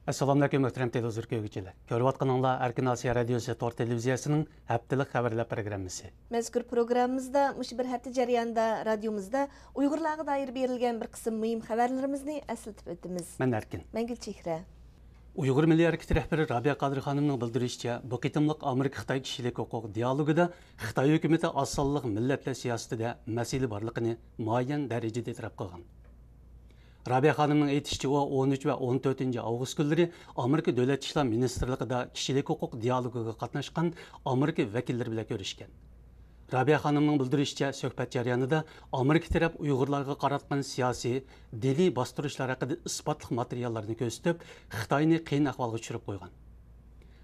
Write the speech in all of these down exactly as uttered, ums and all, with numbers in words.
ئەسسالامۇئەلەيكۇم، مۆھتەرەم تېلېۋىزور كۆرگۈچىلەر. كۆرۈۋاتقىنىڭلار ئەركىن ئاسىيا رادىيوسى تور تېلېۋىزىيەسىنىڭ ھەپتىلىك خەۋەرلەر پروگراممىسى. مەزكۇر پروگراممىمىزدا مۇشۇ بىر ھەپتە جەريانىدا رادىيومىزدا ئۇيغۇرلارغا دائىر بېرىلگەن بىر قىسىم مۇھىم خەۋەرلىرىمىزنى ئەسلىتىپ ئۆتىمىز. مەن ئەركىن. مەن گۈلچېھرە. ئۇيغۇر مىللىي ھەرىكىتى رەھبىرى رابىيە قادىر خانىمنىڭ بىلدۈرۈشىچە، بۇ قېتىملىق ئامېرىكا خىتاي كىشىلىك ھوقۇق دىئالوگىدا خىتاي ھۆكۈمىتى ئاز سانلىق مىللەتلەر سىياسىتىدە مەسىلە بارلىقىنى مۇئەييەن دەرىجىدە ئېتىراپ قىلغان. رابىيە خانىمنىڭ ئېيتىشىچە، ئۇ ئون ئۈچ ۋە ئون تۆتىنچى ئاۋغۇست كۈنلىرى ئامېرىكا دۆلەت ئىشلار مىنىستىرلىقىدا كىشىلىك ھوقۇق دىئالوگىغا قاتناشقان ئامېرىكا ۋەكىللىرى بىلەن كۆرۈشكەن. رابىيە خانىمنىڭ بىلدۈرۈشىچە، سۆھبەت جەريانىدا ئامېرىكا تەرەپ ئۇيغۇرلارغا قاراتقان سىياسىي، دىنىي باستۇرۇشلار ھەققىدە ئىسپاتلىق ماتېرىياللارنى كۆرسىتىپ، خىتاينى قىيىن ئەھۋالغا چۈشۈرۈپ قويغان.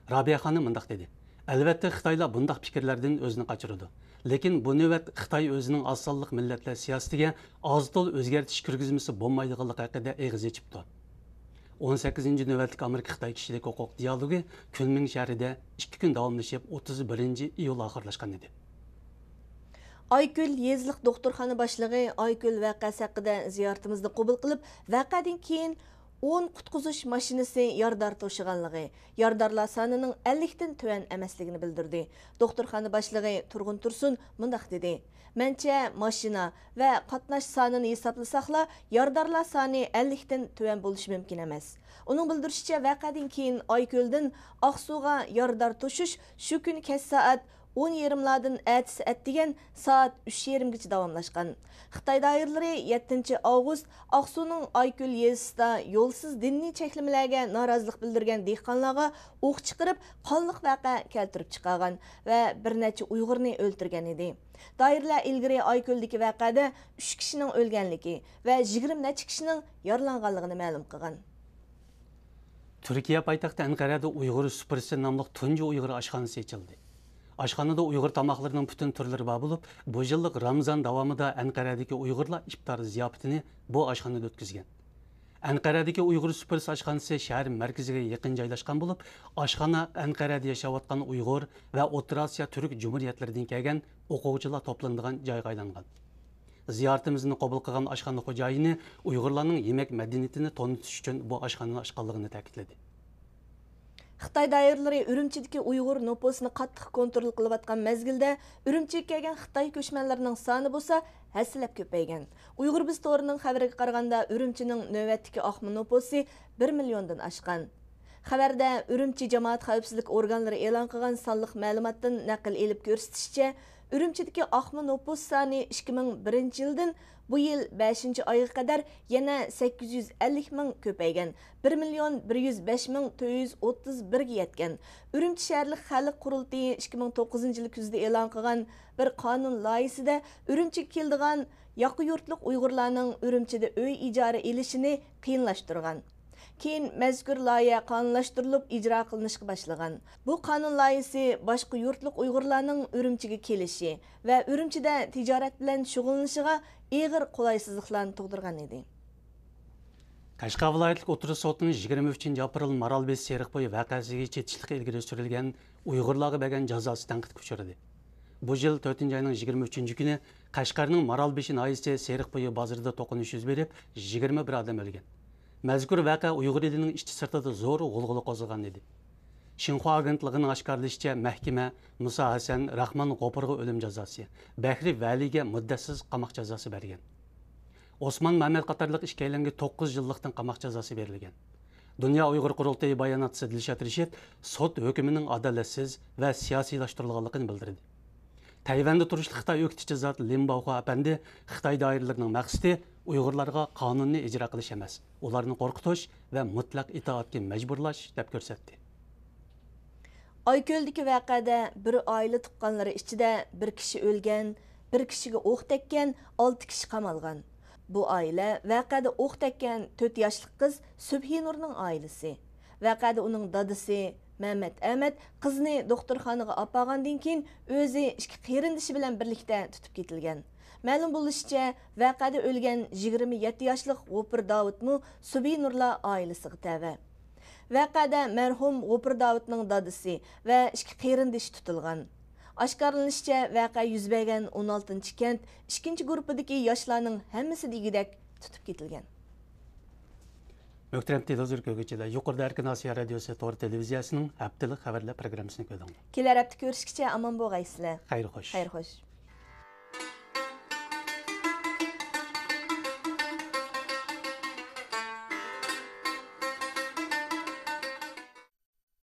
رابىيە خانىم مۇنداق دېدى: ئەلۋەتتە، خىتايلار بۇنداق پىكىرلەردىن ئۆزىنى قاچۇرىدۇ. لېكىن بۇ نۆۋەت خىتاي ئۆزىنىڭ ئاز سانلىق مىللەتلەر سىياسىتىگە ئاز-تولا ئۆزگەرتىش كىرگۈزمىسە بولمايدىغانلىقى ھەققىدە ئېغىز ئېچىپتۇ. ئون سەككىزىنچى نۆۋەتلىك ئامېرىكا خىتاي كىشىلىك ھوقۇق دىئالوگى كۈنمىڭ شەھىرىدە ئىككى كۈن داۋاملىشىپ، ئوتتۇز بىرىنچى ئىيۇل ئاخىرلاشقان ئىدى. ئايكۆل يېزىلىق دوختۇرخانا باشلىقى ئايكۆل ۋەقەسى ھەققىدە زىيارىتىمىزنى قوبۇل قىلىپ، ۋەقەدىن كېيىن ئون قۇتقۇزۇش ماشىنىسى يارىدار توشۇغانلىقى، يارىدارلار سانىنىڭ ئەللىكتىن تۆۋەن ئەمەسلىكىنى بىلدۈردى. دوختۇرخانا باشلىقى تۇرغۇن تۇرسۇن مۇنداق دېدى: مەنچە، ماشىنا ۋە قاتناش سانىنى ھېسابلىساقلا، يارىدارلار سانى ئەللىكتىن تۆۋەن بولۇشى مۇمكىن ئەمەس. ئۇنىڭ بىلدۈرۈشىچە، ۋەقەدىن كېيىن ئايكۆلدىن ئاقسۇغا يارىدار توشۇش شۇ كۈنى كەچ سائەت ئون يېرىملاردىن ئەتىسى ئەتىگەن سائەت ئۈچ يېرىمگىچە داۋاملاشقان. خىتاي دائىرىلىرى يەتتىنچى ئاۋغۇست ئاقسۇنىڭ ئايكۆل يېزىسىدا يولسىز دىنىي چەكلىمىلەرگە نارازىلىق بىلدۈرگەن دېھقانلارغا ئوق چىقىرىپ، قانلىق ۋەقە كەلتۈرۈپ چىقارغان ۋە بىر نەچچە ئۇيغۇرنى ئۆلتۈرگەن ئىدى. دائىرىلەر ئىلگىرى ئايكۆلدىكى ۋەقەدە ئۈچ كىشىنىڭ ئۆلگەنلىكى ۋە يىگىرمە نەچچە كىشىنىڭ يارىلانغانلىقىنى مەلۇم قىلغان. تۈركىيە پايتەختى ئەنقەرەدە ئۇيغۇر سۇپرىسى ناملىق تۇنجى ئۇيغۇر ئاشخانىسى ئېچىلدى. ئاشخانىدا ئۇيغۇر تاماقلىرىنىڭ پۈتۈن تۈرلىرى بار بولۇپ، بۇ يىللىق رامىزان داۋامىدا ئەنقەرەدىكى ئۇيغۇرلار ئىپتار زىياپىتىنى بۇ ئاشخانىدا ئۆتكۈزگەن. ئەنقەرەدىكى ئۇيغۇر سۇپرىسى ئاشخانىسى شەھەر مەركىزىگە يېقىن جايلاشقان بولۇپ، ئاشخانا ئەنقەرەدە ياشاۋاتقان ئۇيغۇر ۋە ئوتتۇرا ئاسىيا تۈرك جۇمھۇرىيەتلىرىدىن كەلگەن ئوقۇغۇچىلار توپلىنىدىغان جايغا ئايلانغان. زىيارىتىمىزنى قوبۇل قىلغان ئاشخانا خوجايىنى ئۇيغۇرلارنىڭ يېمەك مەدەنىيىتىنى تونۇتۇش ئۈچۈن بۇ ئاشخانىنى ئاچقانلىقىنى تەكىتلىدى. خىتاي دائىرىلىرى ئۈرۈمچىدىكى ئۇيغۇر نوپۇسىنى قاتتىق كونترول قىلىۋاتقان مەزگىلدە، ئۈرۈمچىگە كەلگەن خىتاي كۆچمەنلىرىنىڭ سانى بولسا ھەسسىلەپ كۆپەيگەن. ئۇيغۇر بىز تورىنىڭ خەۋىرىگە قارىغاندا، ئۈرۈمچىنىڭ نۆۋەتتىكى ئاقما نوپۇسى بىر مىليوندىن ئاشقان. خەۋەردە ئۈرۈمچى جامائەت خەۋپسىزلىك ئورگانلىرى ئېلان قىلغان سانلىق مەلۇماتتىن نەقىل ئېلىپ كۆرسىتىشىچە، ئۈرۈمچىدىكى ئاقما نوپۇس سانى ئىككى مىڭ بىرىنچى يىلدىن بۇ يىل بەشىنچى ئايغا قەدەر يەنە سەككىز يۈز ئەللىك مىڭ كۆپەيگەن، بىر مىليون بىر يۈز بەش مىڭ تۆت يۈز ئوتتۇز بىرگە يەتكەن. ئۈرۈمچى شەھەرلىك خەلق قۇرۇلتىيى ئىككى مىڭ توققۇزىنچى يىلى كۈزدە ئېلان قىلغان بىر قانۇن لايىھىسىدە ئۈرۈمچىگە كېلىدىغان ياقا يۇرتلۇق ئۇيغۇرلارنىڭ ئۈرۈمچىدە ئۆي ئىجارە ئېلىشىنى قىيىنلاشتۇرغان. كېيىن مەزكۇر لايىھە قانۇنلاشتۇرۇلۇپ ئىجرا قىلىنىشقا باشلىغان. بۇ قانۇن لايىھىسى باشقا يۇرتلۇق ئۇيغۇرلارنىڭ ئۈرۈمچىگە كېلىشى ۋە ئۈرۈمچىدە تىجارەت بىلەن شۇغۇللىنىشىغا ئېغىر قولايسىزلىقلارنى تۇغدۇرغان ئىدى. قەشقەر ۋىلايەتلىك ئوتتۇرا سوتىنىڭ يىگىرمە ئۈچىنچى ئاپرېل مارالبېشى سېرىق بويى ۋەقەسىگە چېتىشلىق ئىلگىرى سۈرۈلگەن ئۇيغۇرلارغا بەرگەن جازاسى تەنقىدكە ئۇچرىدى. بۇ يىل تۆتىنچى ئاينىڭ يىگىرمە ئۈچىنچى كۈنى قەشقەرنىڭ مارالبېشى ناھىيىسى سېرىق بويى بازىرىدا توقۇنۇش يۈز بېرىپ، يىگىرمە بىر ئادەم ئۆلگەن. مەزكۇر ۋەقە ئۇيغۇر ئېلىنىڭ ئىچى سىرتىدا زور غۇلغۇلا قوزغىغان ئىدى. شىنخۇا ئاگېنتلىقىنىڭ ئاشكارىلىشىچە، مەھكىمە مۇسا ھەسەن، راخمان غوپۇرغا ئۆلۈم جازاسى، بەھرى ۋەلىگە مۇددەتسىز قاماق جازاسى بەرگەن. ئوسمان مەمەت قاتارلىق ئىككىيلەنگە توققۇز يىللىقتىن قاماق جازاسى بېرىلگەن. دۇنيا ئۇيغۇر قۇرۇلتىيى باياناتچىسى دىلشات رىشىت سوت ھۆكمىنىڭ ئادالەتسىز ۋە سىياسىيلاشتۇرۇلغانلىقىنى بىلدۈردى. تەيۋەندە تۇرۇشلۇق خىتاي ئۆكتىچى زات لىن باۋخۇا ئەپەندى خىتاي دائىرىلىرىنىڭ مەقسىتى ئۇيغۇرلارغا قانۇننى ئىجرا قىلىش ئەمەس، ئۇلارنى قورقۇتۇش ۋە مۇتلەق ئىتائەتكە مەجبۇرلاش، دەپ كۆرسەتتى. ئايكۆلدىكى ۋەقەدە بىر ئائىلە تۇغقانلىرى ئىچىدە بىر كىشى ئۆلگەن، بىر كىشىگە ئوق تەگكەن، ئالتە كىشى قامالغان. بۇ ئائىلە ۋەقەدە ئوق تەگكەن تۆت ياشلىق قىز سۈبھىنۇرنىڭ ئائىلىسى. ۋەقەدە ئۇنىڭ دادىسى مەمەت ئەمەت قىزنى دوختۇرخانىغا ئاپارغاندىن كېيىن، ئۆزى ئىككى قېرىندىشى بىلەن بىرلىكتە تۇتۇپ كېتىلگەن. مەلۇم بولۇشىچە، ۋەقەدە ئۆلگەن يىگىرمە يەتتە ياشلىق غوپۇر داۋۇتمۇ سۈبھىنۇرلار ئائىلىسىگە تەۋە. ۋەقەدە مەرھۇم غوپۇر داۋۇتنىڭ دادىسى ۋە ئىككى قېرىندىشى تۇتۇلغان. ئاشكارىلىنىشىچە، ۋەقە يۈز بەرگەن ئون ئالتىنچى كەنت ئىككىنچى گۇرۇپپىدىكى ياشلارنىڭ ھەممىسى دېگۈدەك تۇتۇپ كېتىلگەن. مۆھتەرەم تېلېۋىزور كۆرگۈچىلەر، يۇقىرىدا ئەركىن ئاسىيا رادىيوسى تور تېلېۋىزىيەسىنىڭ ھەپتىلىك خەۋەرلەر پروگراممىسىنى كۆردۈڭلار. كېلەر ھەپتە كۆرۈشكىچە ئامان بولغايسىلەر. خەير خوش. خەير خوش.